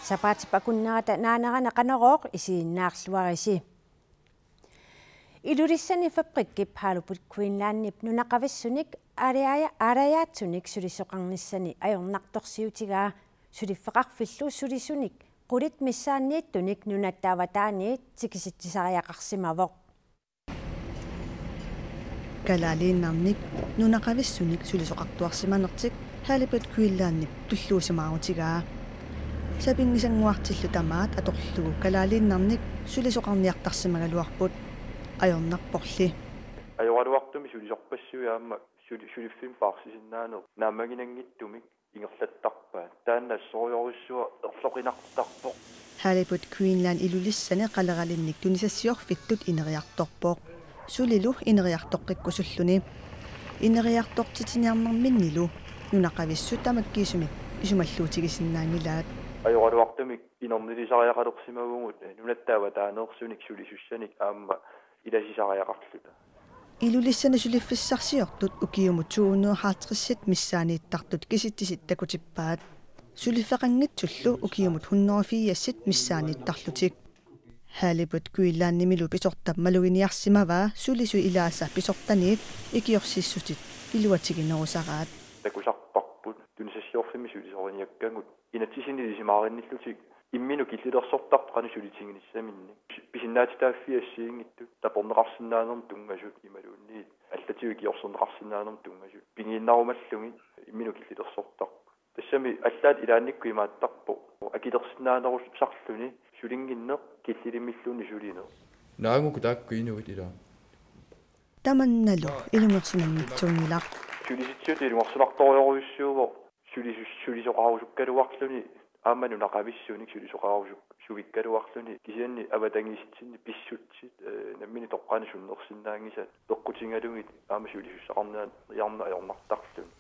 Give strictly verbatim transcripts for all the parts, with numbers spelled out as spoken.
Sapaatip akunnerata naanerani Qanorooq isiginnaarluarisi. Ilulissani fabrikkip Halibut Greenlandip nunaqavissunik aalaja-, aalajaatsunik sulisoqarnissani ajornartorsiutigaa suliffeqarfillu sulisunik qulit missaanniittunik nunatta avataaniit tikisitsisariaqarsimavoq. Kalaaliinnarnik nunaqavissunik sulisoqartuarsimanertik Halibut Greenlandip tulluusimaarutigaa. Sapinngisannguartillu tamaat atorlugu kalaaliinnarnik sulisoqarniartarsimagaluarput ajornarporli. Ajoraluartumik sulisorpassuit aamma suli-, suliffimmi paarsisinnaaneq naammaginanngitsumik ingerlattarpaat. Taanna assorujussuaq erloqinartarpoq. Halibut Greenland Ilulissani qaleralinnik tunisassiorfittut ineriartorpoq. Sulilu ineriartoqqikkusulluni. Ineriartortitsiniarnerminnilu nunaqavissut tamakkiisumik isumalluutigisinnaanngilaat. Ajoraluartumik inernilisariaqalersimavugut nunatta avataaneersunik sulisussanik aamma ilasisariaqarluta. Ilulissani suliffissarsiortut ukiumut to hundrede og halvtreds missaanniittartut kisitsisit takutippaat. Suliffeqanngitsullu ukiumut hundrede og firs missaanniittarlutik. Halibut Greenlandimilu pisortap maluginiarsimavaa sulisut ilaasa pisortaniit ikiorsiissutit iluatiginerusaraat. Takusarparput tunisassiorfimmik sulisoriniakkagut inatsisinillu ilisimaarinnillutik imminut killilersortartut qanoq sulitiginissaminnik. Pisinnaatitaaffii assigiinngitsut taperneqarsinnaanermut tunngasut imaluunniit allatigut ikiorserneqarsinnaanermut tunngasut pigiinnarumallugit imminut killilersortarput. Tassami allaat ilaannikkut imaattarpoq akilersinnaanerusarluni sulinnginneq killilimmilluunniit sulineq. Naagukku taakku inuit ilaa. Tamannalu ilungersunanngitsuunngilaq. Sulisitsisutut ilungersunartorujorujussuuvoq sulisus-, sulisoqarusukkaluarluni aamma nunaqavissunik sulisoqarusuk-, suvikkaluarluni kisianni avatangiisitsinni pissutsit, eh, nammineq toqqaannaq sunnersinnaanngisaat peqqutigalugit aamma sulisussaqarniarneq ajornartarluni.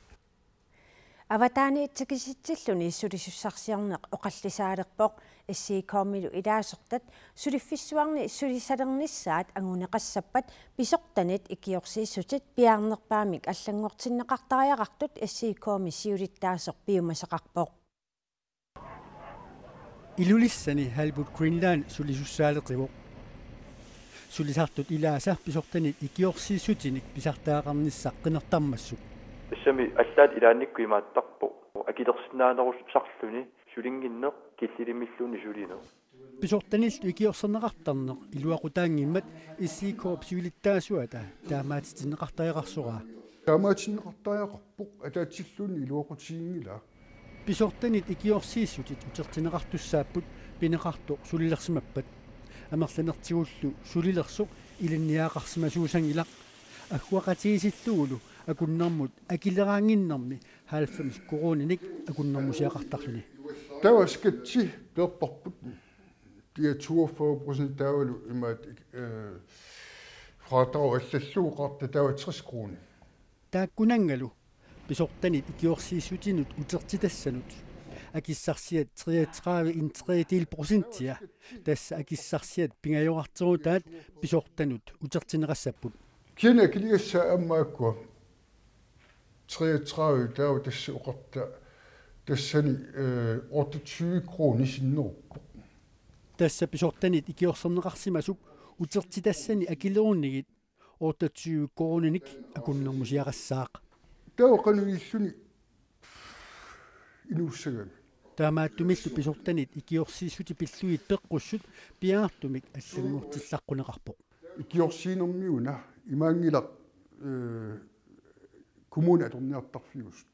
Avataaniit tikisitsilluni sulisussarsiorneq oqallisaalerpoq. S I K-milu ilaasortat suliffissuarni sulisalernissaat anguneqassappat pisortanit ikiorsiissutit piaarnerpaamik allanngortinneqartariaqartut S I K-mi siulittaasoq piumasaqarpoq. Ilulissani Halibut Greenland sulisussaaleqivoq. Sulisartut ilaasa pisortanit ikiorsiissutinik pisartagaqarnissaq qinertarmassuk. Tassami allaat ilaannikkut imaattarpoq akilersinnaanerusarluni sulinnginneq killilimmilluunniit sulineq. Pisortanillu ikiorserneqartarneq iluaqutaanngimmat S I K-p siulittaasuata taamaatitinneqartariaqarsoraa. Taamaatinneqartariaqarpoq ataatsilluunniit iluaqutiginngilaa. Pisortanit ikiorsiissutit utertinneqartussaapput pineqartoq sulilersimappat. Amerlanertigullu sulilersoq ilinniagaqarsimasuusanngilaq. Agguaqatigiissillugulu akunnermut akileraannginnermi halvfems koruuninik akunnermusiaqartarluni. Taava skatti peerparput. Dia toogfyrre procent taavalu imaat, eh, fradrag allallugu qarta taava tres kroner. Taakkunanngalu pisortanit ikiorsiissutinut utertitassanut akissarsiat treogtredive en tredjedel procentia, tassa akissarsiat pingajorarterutaat pisortanut utertinneqassapput. Kisianni akiligassaat aamma aakkua treogtredive taava tassa oqarta tassani, eh, otteogtyve kroner sinneruppoq. Tassa pisortanit ikiorserneqarsimasut utertitassani akilerunigit otteogtyve koruuninik akunnermusiaqassaaq. Taava qanoq illuni inuussagami. Taamaattumillu pisortanit ikiorsiissutit pillugit peqqussut piaartumik allanngortillaqquneqarpoq. Ikiorsiinermi una imaanngilaq, eh, kommuni atorniartarfiusut.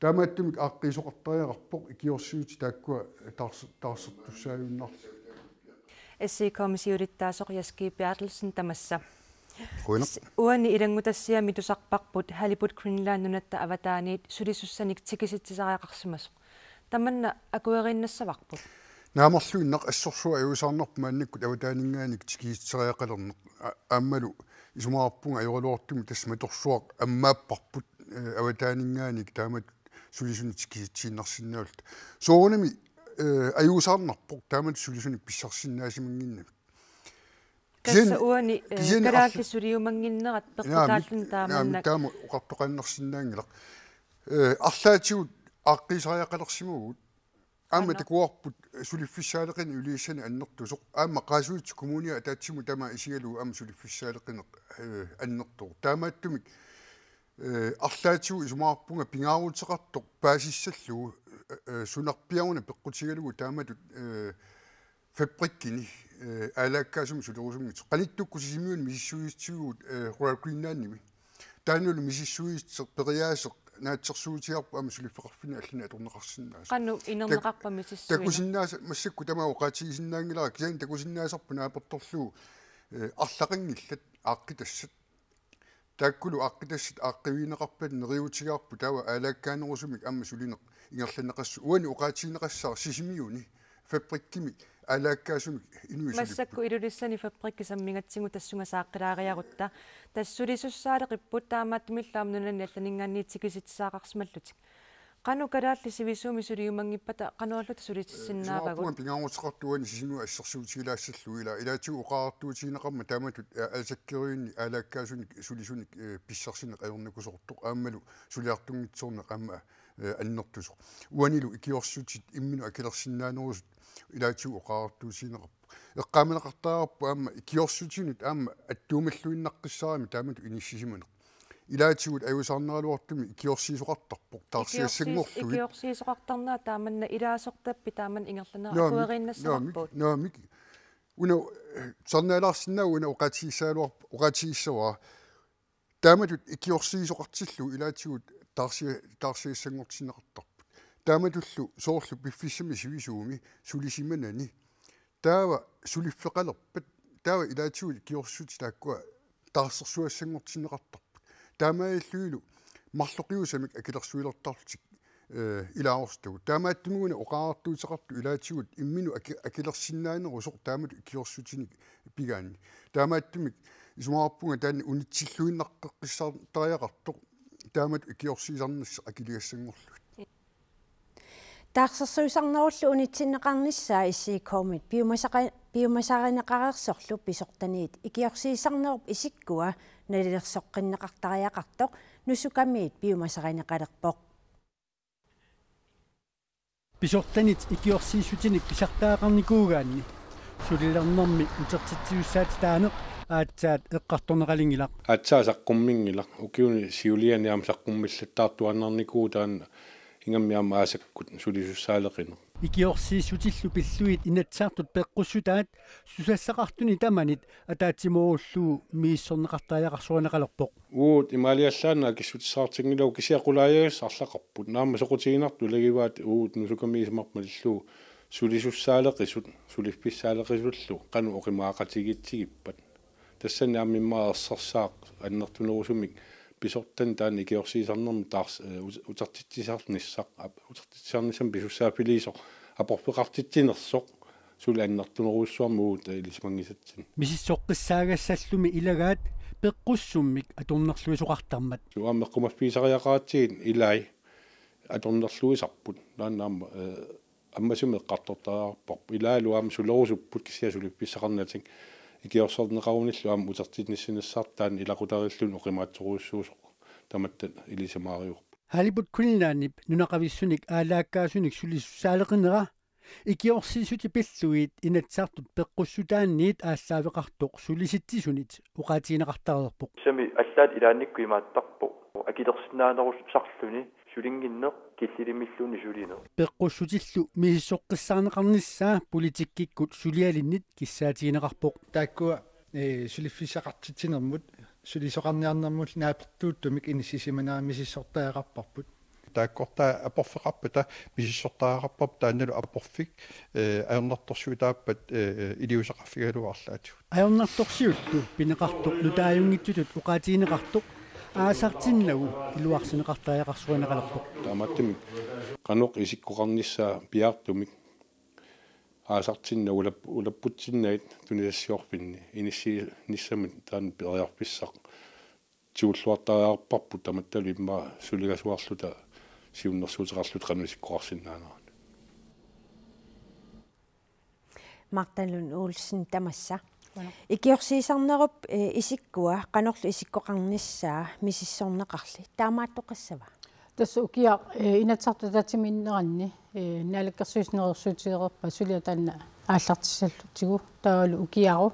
Taamaattumik aaqqiisoqartariaqarpoq ikiorsiissutit taakkua taarse-, taarsertussaajunnaarlugit. S I K-mi siulittaasoq Jess G. Berthelsen tamassa. Qujanaq. S-, uani ilanngutassiami tusarparput Halibut Greenland nunatta avataaniit sulisussanik tikisitsisariaqarsimasoq. Tamanna akueriinnassavarput. Naamerluinnaq assorsuaq ajuusaarnarpoq maannakkut avataaninngaanniit tikisitsisariaqalerneq. A-, aammalu isumaqarpunga ajoraluartumik tassa matorsuaq ammaapparput, eh, avataaninngaanniit taamatut sulisunik tikisitsiinnarsinnaalluni. Soorunami, eh, ajuusaarnarpoq taamatut sulisunik pissarsisinnaasimanngimmat. Kisianni, kassa uani, eh, kisianni kalaallit arla-, suliumannginnerat naamik, peqqutaalluni naamik, taamaannak. Taama oqartoqaannarsinnaanngilaq. Eh, arlaatigut aaqqiisariaqalersimavugut. Aamma takuarput suliffissaaleqineq Ilulissani annertusoq. Aamma Qaasuitsup Kommunia ataatsimut tamaat isigalugu aamma suliffissaaleqineq, eh, annertoq. Taamaattumik, eh, arlaatigut isumaqarpunga pingaaruteqartoq paasissallugu, eh, eh, sunarpiaq una peqqutigalugu taamatut, eh, fabrikkini, eh, aalaakkaasumik sulerusummik. Qanittukkut Sisimiuni misissuisitsisugut, eh, Royal Greenlandimi. Taannalu misissuisitseq periaaseq naatsorsuutigaarput aamma suliffeqarfinni allani atorneqarsinnaasoq. Qanoq inerneqarpa misissuineq? Takusinnaasa-, massakkut tamaat oqaatigisinnaanngilara, kisianni takusinnaasarput naapertorlugu, eh, arlaqanngillat aaqqitassat. Taakkulu aaqqitassat aaqqiivigineqarpata neriuutigaarput taava aalaakkaanerusumik aamma sulineq ingerlanneqassasoq. Uani oqaatigineqassaaq Sisimiuni fabrikkimi aalaakkaasumik inuit sulipput. Massakkut Ilulissani fabrikki sammigatsigu tassunga saaqqilaariarutta. Tassa sulisussaaleqipput, taamaattumillu aamma nunanit allaninngaanniit tikisitsisaqarsimallutik. Qanoq kalaallit sivisuumik suliumanngippata, qanorluta sulitissinnaavagut? Sumaqarpunga pingaaruteqartoq uani Sisimiut assersuutigilaassallugu, ila-, ilaatigut oqariartuutigineqarmat taamatut, eh, aalsakkerivinni aalaakkaasunik sulisunik, eh, pissarsineq ajornakusoortoq aammalu suliartunngitsoorneq aamma, eh, annertusoq. Uanilu ikiorsiissutit imminut akilersinnaanerusut ilaatigut oqariartuutigineqarpoq. Eqqaamaneqartariaqarpoq aamma ikiorsiissutinut aamma attuumalluinnaqqissaarami taamatut inissisimaneq. Ilaatigut ajuusaarneraluartumik ikiorsiisoqartarpoq taarsigassanngorlugit. Ikiorsiis-, ikiorsiisoqartarnerat taamanna ilaasortappi taamanna ingerlanerat akueriinnassavarput? Naamik, naamik. Una, eh, tusarnaalaarsinnaavoq una oqaatigissagaluarp-, oqaatigissavara. Taamatut ikiorsiisoqartillugu ilaatigut taarsi-, taarsigassanngortinneqartarput. Taamatullu soorlu piffissami sivisuumi sulisimanani. Taava suliffeqalerpat, taava ilaatigut ikiorsiissutit taakkua taarsersugassanngortinneqartarput. Taamaalillunilu marloqiusamik akilersuilertarlutik, eh, ilaasortagut. Taamaattumik una oqariartuuteqartoq ilaatigut imminut aki-, akilersinnaanerusoq taamatut ikiorsiissutinik pigaanni. Taamaattumik isumaqarpunga taanna unitsilluinnaqqissaartariaqartoq taamatut ikiorsiisarnissaq akiligassanngorlugit. Taarsersuisarnerullu unitsinneqarnissaa S I K-mit piumasaqa-, piumasarineqareersorlu pisortaniit ikiorsiisarnerup isikkua nalilersoqqinneqartariaqartoq Nusukamiit piumasarineqalerpoq. Pisortanit ikiorsiissutinik pisartagaqarnikuugaanni sulilernermi utertitsisussaatitaaneq aatsaat eqqartorneqalinngilaq. Aatsaat saqqumminngilaq, ukiuni siuliani aamma saqqummillattaartuaannarnikuuvoq taanna ingammik aamma aasakkut sulisussaaleqineq. Ikiorsiissutillu pillugit Inatsisartut peqqussutaat susassaqartunit tamanit ataatsimoorullugu misissorneqartariaqarsuaneqalerpoq. Uagut imaaliallaannaq akissutissaqartinngilagut, kisianni qulaajagassaarlaqarput. Naamma soqutiginartut ilagivaat uagut Nusukamiit isumarmik malillugu sulisussaaleqisut, suliffissaaleqisullu qanoq oqimaaqatigiitsigippat. Tassani aamma immaqa ersersaaq annertunerusumik pisortanit taanna ikiorsiisarnermi taars-, eh, ut-, utertitsisarnissaq, ap-, utertitsisarnissamut pisussaaffiliisoq aporfeqartitsinersoq suli annertunerujussuarmik uagut ilisimanngisatsinnut. Misissoqqissaagassallumi ilagaat peqqussummik atornerluisoqartarmat. Uagut aamma eqqumaffigisariaqaratsigit ilai atornerluisarput. Taanna aamma, eh, ammasumik eqqartortariaqarparput. Ilaalu aamma sulerusupput kisianni suliffissaqarnatik ikiorserneqarunillu aamma utertinnissinissartik taanna ilaqutariilluni oqimaatsorujussuusoq tamatta ilisimaarivarput. Halibut Greenlandip nunaqavissunik aalaakkaasunik sulisussaaleqinera ikiorsiissutit pillugit Inatsisartut peqqussutaanniit aallaaveqartoq Sulisitsisunit oqaatigineqartareerpoq. Sami allaat ilaannikkut imaattarpoq. Akilersinnaanerusarluni sulinnginneq killilimmilluunniit sulineq. Peqqussutillu misissoqqissaarneqarnissaa politikkikkut sulialinnit kissaatigineqarpoq. Taakkua, eh, suliffissaqartitsinermut, sulisoqarniarnermullu naapertuuttumik inissisimanera misissortariaqarparput. Taakkortaa aporfeqarpata misissortariaqarparput, taannalu aporfik, eh, ajornartorsiutaappat, eh, iliuuseqarfigalugu arlaatigut. Ajornartorsiullu pineqartoq nutaajunngitsutut oqaatigineqartoq aasartinnagu iluarsineqartariaqarsuaneqalerpoq. Taamaattumik qanoq isikkoqarnissaa piaartumik aasartinnagu ulap-, ulapputsinnagit tunisassiorfinni inissiinissamut taanna periarfissaq tigulluartariaqarparput tamattalu immaqa suligasuarluta siunnersuuteqarluta qanoq isikkoqarsinnaaneranut. Martha Lund Olsen tamassa. Ikiorsiisarnerup, eh, isikkua qanorlu isikkoqarnissaa misissorneqarli taamaattoqassava? Tassa ukiaq, eh, Inatsisartut ataatsimiinneranni, eh, naalakkersuisut neriorsuutigereerpaat suliaq taanna aallartissallutsigu, taavalu ukiaru,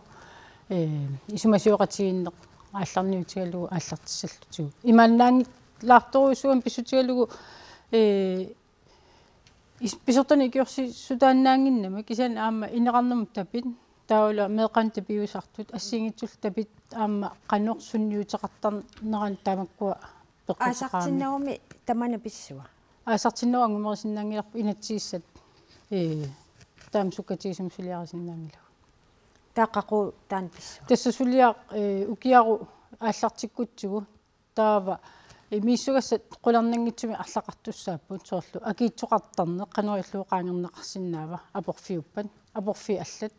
eh, isumasioqatigiinneq aallarniutigalugu aallartissallutsigu. Imaannaanngilaartorujussuugami pissutigalugu, eh, is-, pisortanit ikiorsiissutaannaannginnami, kisianni aamma ineqarnermut tapit, taavalu meeqqanut tapiusartut, assigiinngitsullu tapit aamma qanoq sunniuteqartarnerani tamakkua peqquteqarami. Aasartinnerumi tamanna pissua? Aasartinnerup angumerisinnaanngilarput inatsisissat, ee, taama sukkatigisumik suliarisinnaanngilagut. Taava qaqugu taanna pissua? Tassa suliaq, ee, ukiaru aallartikkutsigu, taava, ee, misissugassat qularnanngitsumik arlaqartussaapput, soorlu akiitsoqartarneq qanoq ilillugu qaangerneqarsinnaava, aporfiuppat, aporfiit allat,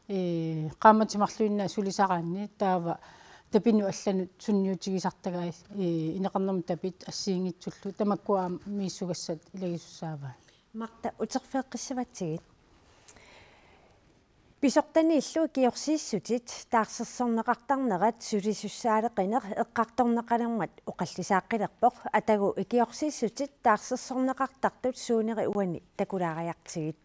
ee, qaammatit marluinnaat sulisaraanni, taava tapinut allanut sunniutigisartagai, ee, ineqarnermut tapit assigiinngitsullu, tamakkua aamma misissugassat ilagisussaavaat. Martha, uterfigeqqissavatsigit. Pisortaniillu ikiorsiissutit taarsersorneqartarnerat sulisussaaleqineq eqqartorneqalermat oqallisaaqqilerpoq, atagu ikiorsiissutit taarsersorneqartartut suuneri uani takulaariartigit.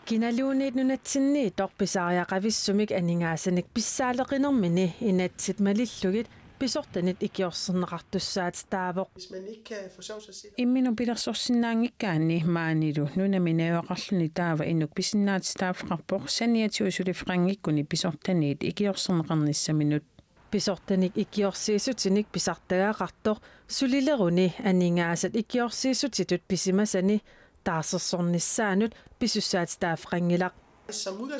Kinaluunniit nunatsinniittoq pisariaqavissumik aningaasanik pissaaleqinermini inatsit malillugit pisortanit ikiorserneqartussaatitaavoq. Hvis man ikke kan forsørge sig selv. Imminut pilersorsinnaanngikkaanni maanilu nunami najugaqarluni taava inuk pisinnaatitaaffeqarpoq saniatigut suliffeqanngikkuni pisortaniit ikiorserneqarnissaminut. Pisortanik ikiorsiissutinik pisartagaqartoq sulileruni aningaasat ikiorsiissutitut pisimasani taarsersornissaanut pisussaatitaaffeqanngilaq.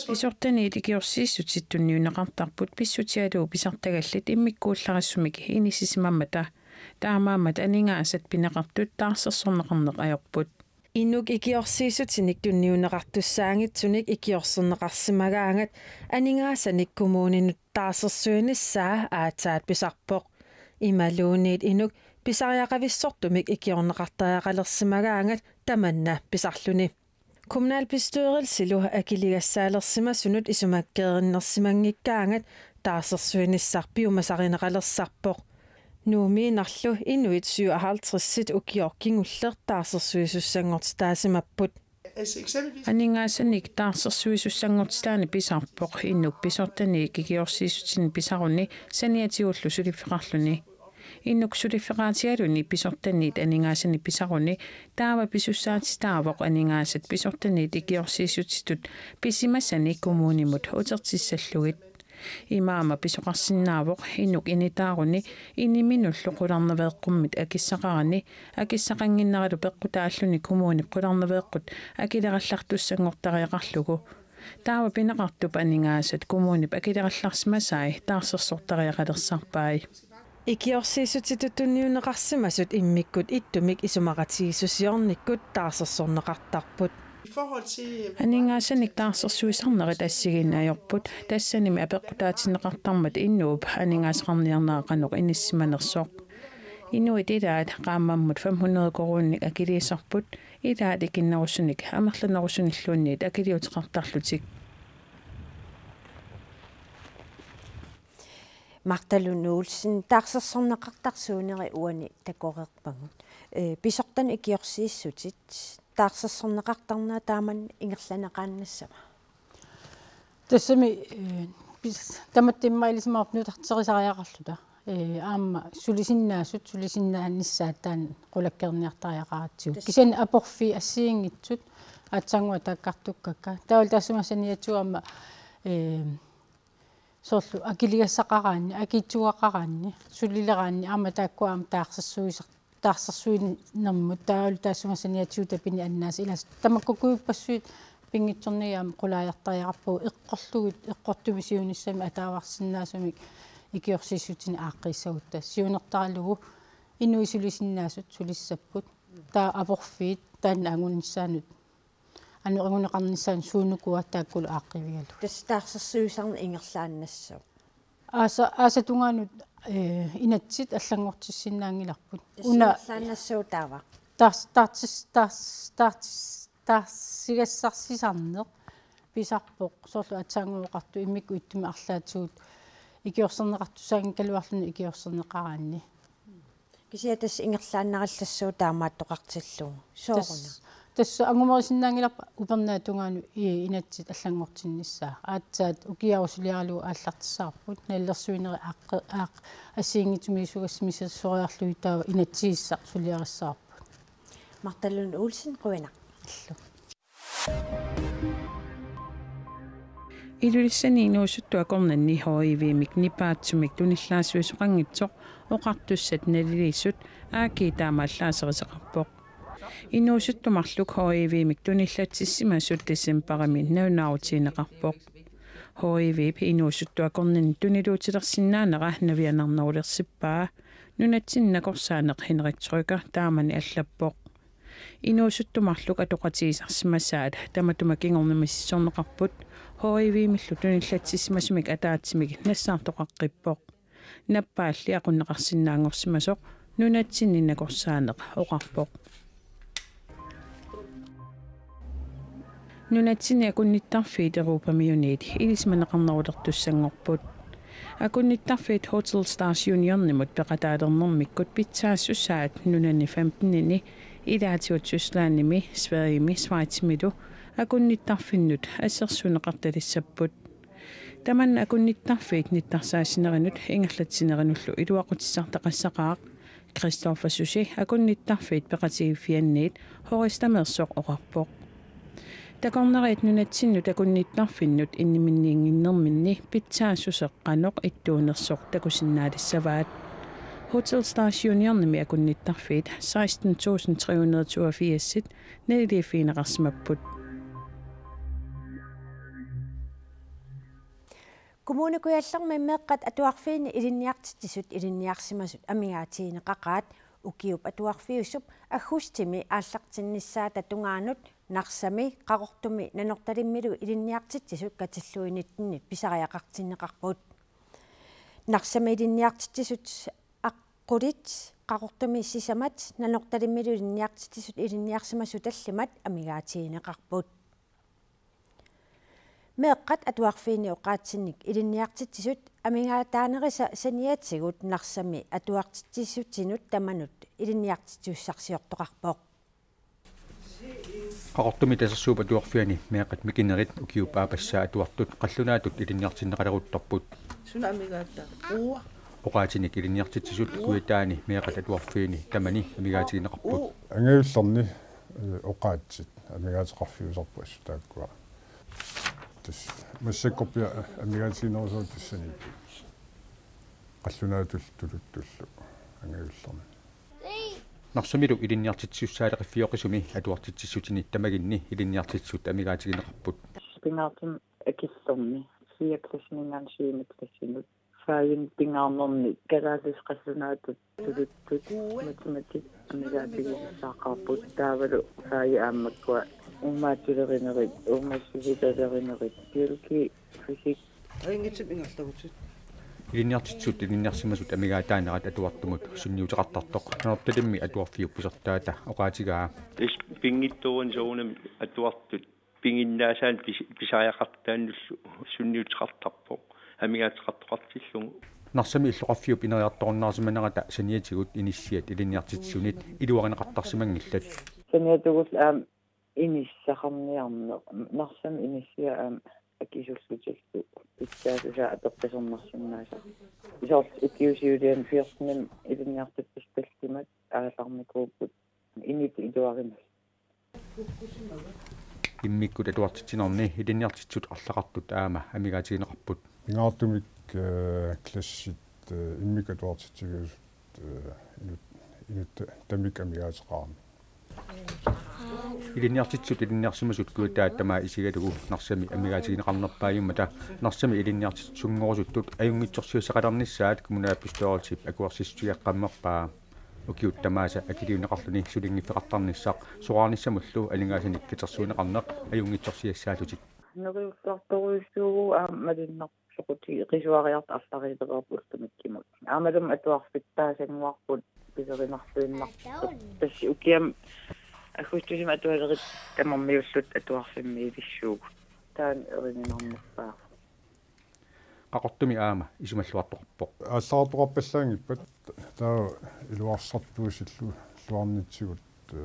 Pisortaniit ikiorsiissutit tunniunneqartarput pissutigalugu pisartagallit immikkuullarissumik inissisimammata. Taamaammat aningaasat pineqartut taarsersorneqarneq ajorput. Inuk ikiorsiissutinik tunniunneqartussaanngitsunik ikiorserneqarsimagaangat aningaasanik kommuninut taarsersuinissaa aatsaat pisarpoq. Imaluunniit inuk pisariaqavissortumik ikiorneqartariaqalersimagaangat tamanna pisarluni. Kommunalbestyrelsilu akiligassaalersimasunut isumakkeerinnersimanngikkaangat taarsersuinissaq piumasarineqalersarpoq. Nuummiinnarlu inuit syvoghalvtredsit ukioq kingulleq taarsersuisussanngortitaasimapput. Aningaasanik taarsersuisussanngortitaaneq pisarpoq inuk pisortaniit ikiorsiissutinik pisaruni saniatigullu suliffeqarluni. Inuk suliffeqaatigaluni pisortaniit aningaasanik pisaruni taava pisussaatitaavoq aningaasat pisortaniit ikiorsiissutitut pisimasani kommunimut utertissallugit. Imaammat pisoqarsinnaavoq inuk initaaruni iniminullu qularnaveeqqummit akissaqarani, akissaqannginneralu peqqutaalluni kommunip qularnaveeqqut akilerallartussanngortariaqarlugu. Taava pineqartup aningaasat kommunip akilerallarsimasai taarsersortariaqalersarpai. Ikiorsiissutitut tunniunneqarsimasut immikkut ittumik isumaqatigiissusiornikkut taarsersorneqartarput. Aningaasanik taarsersuisarnerit assigiinneq ajorput, tassanimi apeqqutaatinneqartarmat inuup aningaasaqarniarnera qanoq inissisimanersoq. Inuit ilaat qaammammut fem hundrede koruuninik akiliisarput, ilaat ikinnerusumik amerlanerusunilluunniit akiliuteqartarlutik. Martha Lund Olsen, taarsersorneqartarsuuneri uani takoreerpagut. Ee, pisortanit ikiorsiissutit taarsersorneqartarnerat taamani ingerlanneqaannassava? Tassami, ee, pis-, tamatta immaqa ilisimavarput nutarterisariaqarluta. Ee, aamma sulisinnaasut, sulisinnaanissaq taanna qulakkeerniartariaqaratsigu. Tassa. Kisianni aporfiit assigiinngitsut aatsaannguaq taakkartukkakka. Taavalu taassuma saniatigut aamma, ee, soorlu akiligassaqaraanni, akiitsugaqaraanni, sulileraanni, aamma taakku aamma taarsersuisar-, taarsersuinermut, taavalu taassuma saniatigut tapinik annaasat, ilaa tamakkuuppassuit pinngitsoornagit aamma qulaajartariaqarpagut eqqorlugit, eqqortumik siunissami ataavarsinnaasumik ikiorsiissutinik aaqqiissagutta. Siunertaralugu inuit sulisinnaasut sulissapput, taava aporfiit taanna angunissaanut, anu-, anguneqarnissaanut suunukua taakkulu aaqqiivigalugit. Tassa taarsersuisarneq ingerlaannassaaq. Aasa-, aasap tungaanut, ee, inatsit allanngortissinnaanngilarput. Tassa una ingerlaannassaaq taava. Taars-, taartis-, taars-, taartis-, taarsigassarsisarneq Pisarpoq, soorlu aatsaannguaq oqartoq immikkut ittumik arlaatigut ikiorserneqartussaanngikkaluarluni ikiorserneqaraanni. Kisianni tassa ingerlaannarallassuaq taamaattoqartillugu. Sooruna? Tassa, tassa angumerisinnaanngilarput upernaata tungaanut i-, inatsit allanngortinnissaa. Aatsaat ukiarusuliaralugu aallartissavarput, nalilersuineri aaqqe-, aaq-, assigiinngitsumik sugassamisersuariarlugit taava inatsiissaq suliarissavarput. Martha Lund Olsen, qujanaq. Illu. Ilulissani inuusuttut akornanni H I V-mik nipaatsumik tunillaassuisoqanngitsoq oqartussat nalilisut A G taama allaaseriseqarpoq. Inuusuttumarluk H I V-mik tunillatsissimasut decembarimi nalunaarutigineqarpoq. H I V-p inuusuttut akornanni tuniluutsilersinnaanera navianarnerulersippaa nunatsinni nakorsaaneq Henrik Trykker taamani allappoq. Inuusuttumarluk atoqatigisarsimasaat tamatuma kingorna misissorneqarput H I V-millu tunillatsissimasumik ataatsimik nassaartoqaqqippoq. Nappaalli aqunneqarsinnaanngorsimasoq nunatsinni nakorsaaneq oqarpoq. Nunatsinni akunnittarfiit Europamiuniit ilisimaneqarnerulertussanngorput. Akunnittarfiit Hotel Stars Unionimut peqataalernermikkut pitsaassusaat nunani femtenini ilaatigut Tysklandimi, Sverigemi, Schweizimilu akunnittarfinnut assersuunneqartalissapput. Tamanna akunnittarfiit nittarsaasinerinut ingerlatsineranullu iluaqutissartaqassaqaaq. Christoffer Suchet akunnittarfiit peqatigiiffianniit Horistameersoq oqarpoq. Takornariat nunatsinnut akunnittarfinnut inniminniinnginnerminni pitsaassuseq qanoq ittuunersoq takusinnaalissavaat. Hotel Stars Unionimi akunnittarfiit seksten tusind tre hundrede toogfirs naliliiffigineqarsimapput. Kommune Kujallermi meeqqat atuarfiini ilinniartitsisut ilinniarsimasut amigaatigineqaqaat. Ukiup atuarfiusup aggustimi aallartinnissaata tungaanut Narsami, Qaqortumi Nanortalimmilu ilinniartitsisut katillugu nittenit pisariaqartinneqarput. Narsami ilinniartitsisut aqqutit, Qaqortumi sisamat, Nanortalimmilu ilinniartitsisut ilinniarsimasut tallimat amigaatigineqarput. Meeqqat atuarfiini oqaatsinnik ilinniartitsisut amigaataanerisa saniatigut Narsami atuartitsisutinut tamanut ilinniartitsisussarsiortoqarpoq. Qaqortumi Tasersuup Atuarfiani meeqqat mikinerit ukiup aappassaa atuartut qallunaatut ilinniartinneqaleruttorput. Suna amigaattaa? Uua. Oqaatsinik ilinniartitsisut Kujataani meeqqat atuarfiini tamani amigaatigineqarput. Angajullerni, eh, oqaatsit amigaateqarfiusarput assut taakkua. Tassa massakkorpiaq amigaatiginerusuuvoq tassaniippoq. Qallunaatullu tuluttullu angajullerni. Narsamilu ilinniartitsisussaaleqiffiusoqisumi atuartitsissutinit tamaginni ilinniartitsisut amigaatigineqarput. Pingaartumik akillerni fire klassiminngaanniit syvende klassinut. Fagini pingaarnerni kalaallisut qallunaatut tuluttut matematik amigaatigisassaqarput, taavalu fagit aamma makkua uummaatsilerinerit, uumassusilerinerit, biologi, fysik. Ajunngitsumik ingerlavutit. Ilinniartitsisut ilinniarsimasut amigaataanerat atuartumut sunniuteqartartoq Nanortalimmi atuarfiup pisortaata oqaatigaa. Tassa pinngitsoorani soorunami atuartut piginnaasaanik pis-, pisariaqartaannullu sunniuteqartarpoq amigaateqartoqartillugu. Narsami illoqarfiup ineriartorunnaarsimanerata saniatigut inissiat ilinniartitsisunit iluarineqartarsimanngillat. Saniatigut aamma inissaqarniarneq. Narsami inissiat aamma akisullutillu pitsaassusaa apeqquserneqarsinnaasarput. Soorlu ukiup siuliani fjortenimi ilinniartitsisut tallimat aallarnikuupput. Init iluarineq. Immikkut atuartitsinerni ilinniartitsisut arlaqartut aamma amigaatigineqarput. Pingaartumik, eh, klassit, eh, immikkut atuartitsiviusut, eh, inut-, inuttamik amigaateqarami. Ilinniartitsisut ilinniarsimasut Kujataat tamaat isigalugu Narsami amigaatigineqarnerpaajummata Narsami ilinniartitsisunngorusuttut ajunngitsorsiassaqalernissaat kommunalbestyrelsip akuersissutigeqqammerpaa. Ukiut tamaasa akiliunneqarluni sulinngiffeqartarnissaq soraarnissamullu aningaasanik katersuunneqarneq ajunngitsorsiassaallutik. Neriulluartorujussuuvugut aamma malunnarpoq soqutigisuariartut arlariilereerput ullumikkut. Aammalumi atuarfik taasannguarput pilerinarluinnartoq. Tassa ukiami aggustusimi atualerit tamarmiulluta atuarfimmiivissuugut. Taanna erininarnerpaavoq. Qaqortumi aamma isumalluartoqarpoq. Aallartoqarpallaanngippat taava iluarsartuusillu luarnitsigut, eh,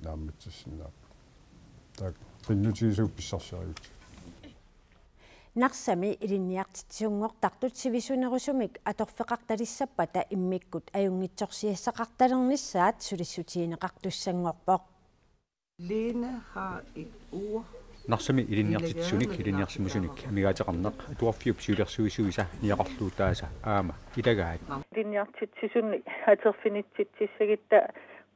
naammatsissinnaapput. Taava qinnutigisavut pissarsiarigatsigu. Narsami ilinniartitsisunngortartut sivisunerusumik atorfeqartalissappata immikkut ajunngitsorsiassaqartalernissaat sulissutigineqartussanngorpoq. Lene har et ord. Narsami ilinniartitsisunik ilinniarsimasunik amigaateqarneq atuarfiup siulersuisuisa niaqarluutaasa aamma ilagaat. Ilinniartitsisunik atorfinitsitsissagutta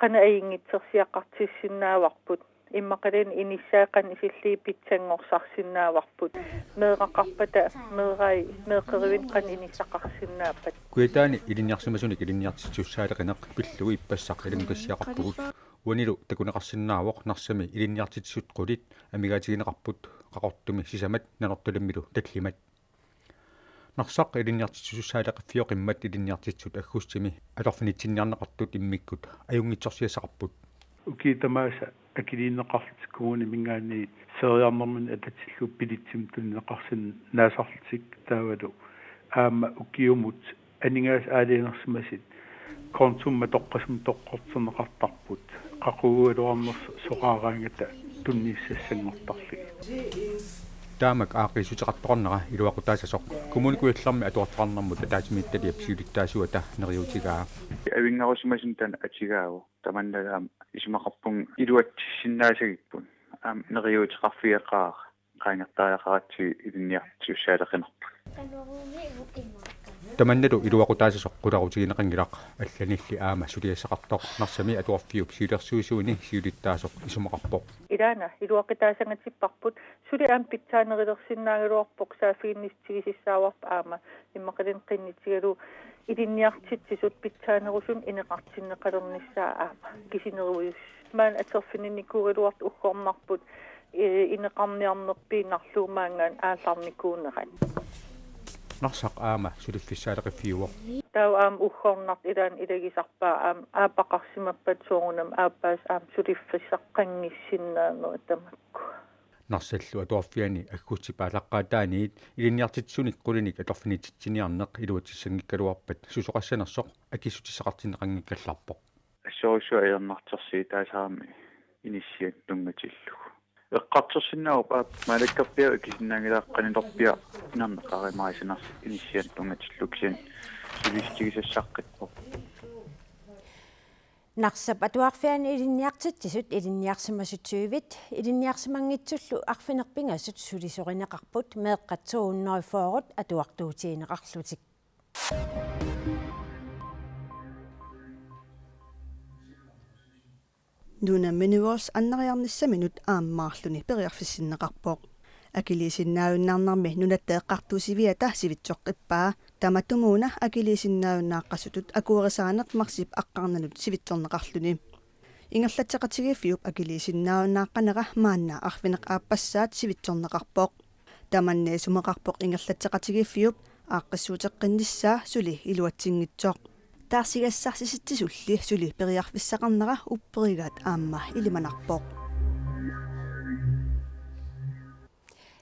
qanoq ajunngitsorsiaqartissinnaavarput. Immaqaluunniit inissaat qanoq isillit pitsanngorsarsinnaavarput. Meeraqarpata meerai meeqqerivinnik qanoq inissaqarsinnaappata. Kujataani ilinniarsimasunik ilinniartitsisussaaleqineq pillugu ippassaq ilanngutassiaqarpugut. Uanilu takuneqarsinnaavoq Narsami ilinniartitsisut qulit amigaatigineqarput Qaqortumi sisamat Nanortalimmilu tallimat. Narsaq ilinniartitsisussaaleqiffiuvoq, ilinniartitsisut aggustimi atorfinitsinniarneqartut immikkut ajunngitsorsiassaqarput. Ukiut tamaasa akiliineqarlutik kommuniminngaanniit feriarnerminni atatillugu billetsimik tunineqarsinnaasarlutik taavalu aamma ukiumut aningaasat aalajangersimasut kontumut toqqasumik toqqorterneqartarput, qaqugugaluarnersoq soraaraangata tunniussassanngortarlugit. Taamak aaqqiissuteqartoqarnera iluaqutaassasoq Kommune Kujallermi atuarfeqarnermut ataatsimiititaliap siulittaasuata neriuutigaa. Avinngarusimasunut taanna atugaavoq. Tamanna aamma isumaqarpunga iluatsissinnaassagipput. Aamma neriuuteqarfigeqaara qaangertariaqaratsigu ilinniartitsisussaaleqinerput. Tamannalu iluaqutaassasoq qularutigineqanngilaq, allanilli aamma suliassaqartoq Narsami atuarfiup siulersuisuini siulittaasoq isumaqarpoq. Ilaana iluaqutaassangatippaapput, suli aamma pitsaanerulersinnaagaluarpoq, saaffiginnissutigisussaavarput aamma immaqaluunniit qinnutigalugu ilinniartitsisut pitsaanerusunik ineqartinneqalernissaat aamma kisinerujus. Maani atorfininikuugaluartut uggornarput, eh, ineqarniarnerpiaq narluumaangaan aallarnikuunerat. Narsaq aamma suliffissaaleqiffiuvoq. Taava aamma uggornartut ilaanni ilagisarpaat aamma aappaqarsimappat soorunami aappaasoq aamma suliffissaqqanngissinnaanerat tamakku. Narsallu atuarfiani aggustip aallaqqaataaniit ilinniartitsisunik qulinik atorfinitsitsiniarneq iluatsissanngikkaluarpat susoqassanersoq akissutissaqartinneqanngikkallarpoq. Assorsuaq ajornartorsiutaasarami inissianik tunngatillugu. Eqqartorsinnaavoq aap maalakkerpiaq akisinnaanngilaq qanitorpiaq inerneqarumaarsinnaasoq inissianik tunngatillugu kisianni sulissutigisassaqqipput. Narsap atuarfiani ilinniartitsisut ilinniarsimasut tyvit ilinniarsimanngitsullu arfineq-pingasut sulisorineqarput meeqqat to hundrede fyrre atuartuutigineqarlutik. Nunami Nivos annariarnissaminut aamma marlunnik periarfissinneqarpoq. Akiliisinnaajunnaarnermi Nunatta Eqqartuussiviata sivitsoqqippaa. Tamatumuuna akiliisinnaajunnaaqqasutut akuerisaaneq marsip aqqarnanut sivitsorneqarluni. Ingerlatseqatigiiffiup akiliisinnaajunnaaqqanera maanna arfineq-aappassaat sivitsorneqarpoq. Tamanna isumaqarpoq ingerlatseqatigiiffiup aaqqissuuteqqinnissaa suli iluatsinngitsoq. Taarsigassarsisitsisulli suli periarfissaqarnera upperigaat aamma ilimanarpoq.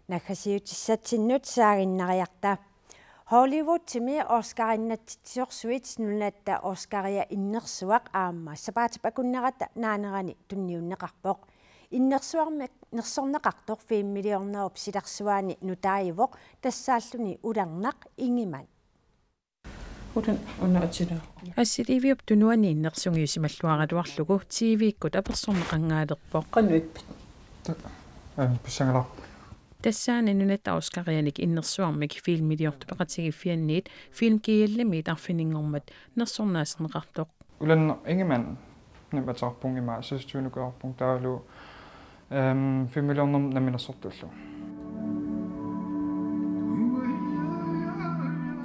Naggasiutissatsinnut saaginnariarta. Hollywoodimi Oscarinnatsitsisorsuit Nunatta Oscaria innersuaq aamma sapaatip akunnerata naanerani tunniunneqarpoq. Innersuarmi nersorneqartoq filmiliornerup silarsuaani nutaajuvoq tassaalluni Ulernaq Ingemann. Utan una atsilaa. Assiliiviup tunuani innersungiusimalluaraluarlugu T V-kkut apersorneqangaalerpoq. Qanoq ippit? Ta-, aam, pissangalaarpoq. Tassaana Nunatta Oscarianik innersuarmik filmiliortut peqatigiiffianniit Film GL-imiit arfininngormat nersornaaserneqartoq. Ulernaq Ingemann-imik ateqarpunga, ima seksogtyvenik ukioqarpunga taavalu, ehm, filmiliornermut namminersortullu.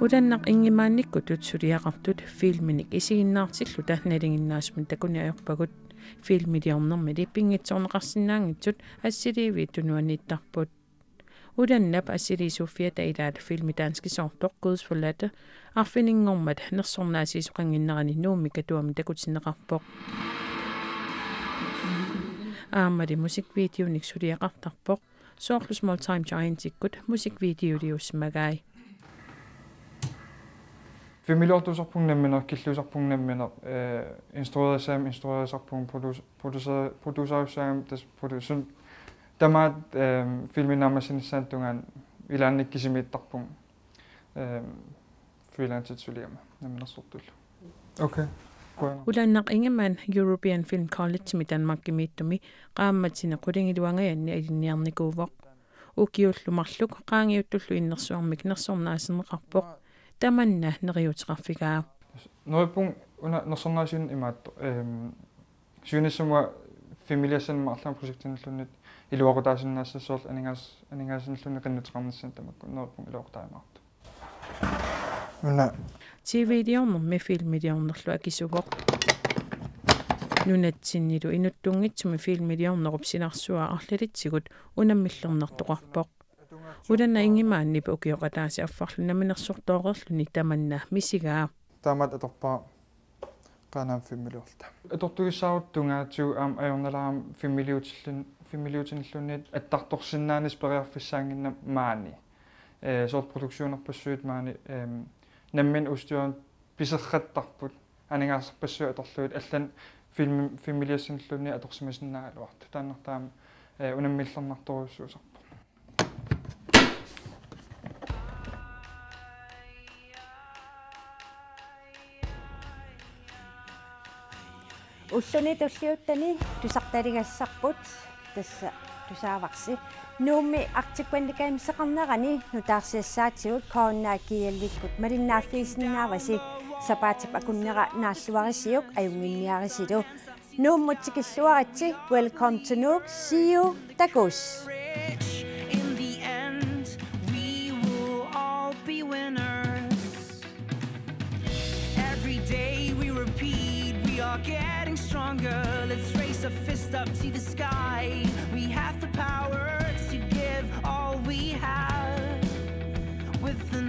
Ulernaq Ingemannikkutut suliaqartut filminik isiginnaartilluta nalinginnaasumik takuniarpagut. Filmiliornermili pinngitsoorneqarsinnaanngitsut assiliiviup tunuaniittarput. Ulernap assiliisuuffiata ilaat filmi danskisoortoq Gudsforladte arfininngormat nersornaasiisoqannginnerani Nuummi Katuami takutinneqarpoq. Aammali musikvideonik suliaqartarpoq. Soorlu Small Time Giantsikkut musikvideoliussimagai. Filmiliortuusarpunga nammineq, killuusarpunga nammineq, eh, instruerisarama instruerisarpunga, produce-, producer-, producerissagama tassa producer-, tamaat, ehm, filmi naammassinissaata tungaanut ilaanni kisimiittarpunga, ehm, freelancit suligama namminersortullu. Okay. Qujanaq. Ulannaq Ingemann European Film College-imi Danmarkimiittumi qaammatini qulingiluangajanni alinniarnikuuvoq. Ukiullu marluk qaangiuttullu innersuarmik nersornaaserneqarpoq. Tamanna neriuuteqarfigaa. Neriuppunga una nersornaasiineq imaattoq. Ehm, siunissami filmiliassanik marlunnik projektinilluunniit iluaqutaasinnaassasut, soorlu aningaas-, aningaasanilluunniit qinnuteqarnissaat tamakku. Neriuppunga iluaqutaajumaartoq. Una. T V-liornermi filmiliornerlu akisuvoq. Nunatsinnilu inuttunngitsumi filmiliornerup silarsua arlalitsigut unammillernartoqarpoq. Ulannaq Ingemannip ukioq ataaseq affarlu namminersortooreerluni tamanna misigaa. Tamaat atorpara Qaanaami filmiliorluta. Atortugissaarutta tungaatigut aamma ajornalaarami filmiliutillun-, filmiliutinilluunniit attartorsinnaanissaq periarfissaannginnama maani. Eh, soorlu produktionerpassuit maani, ehm, nammineq udstyrit piserrattarput, aningaasarpassuit atorlugit, allanik film-, filmiliassanilluunniit atorsimasinnaagaluartut. Taannartaaq aamma, eh, unammillernartorujussuusarpoq. Ulluni tulliuttuni tusartaligassarput, tassa tusaavarsi. Nuummi Arctic Winter Gameseqarnerani nutaarsiassaatigut K N A G L-ikkut malinnaaffigisinnaavasi. Sapaatip akunnera naalluarisiuk ajunnginniarisilu. Nuummut tikilluaritsi, welcome to Nuuk, see you, takuss. Rich in the end, we will all be winners. Every day we repeat, we are getting stronger. Let's raise a fist up to the sky. We have the power to give all we have. With the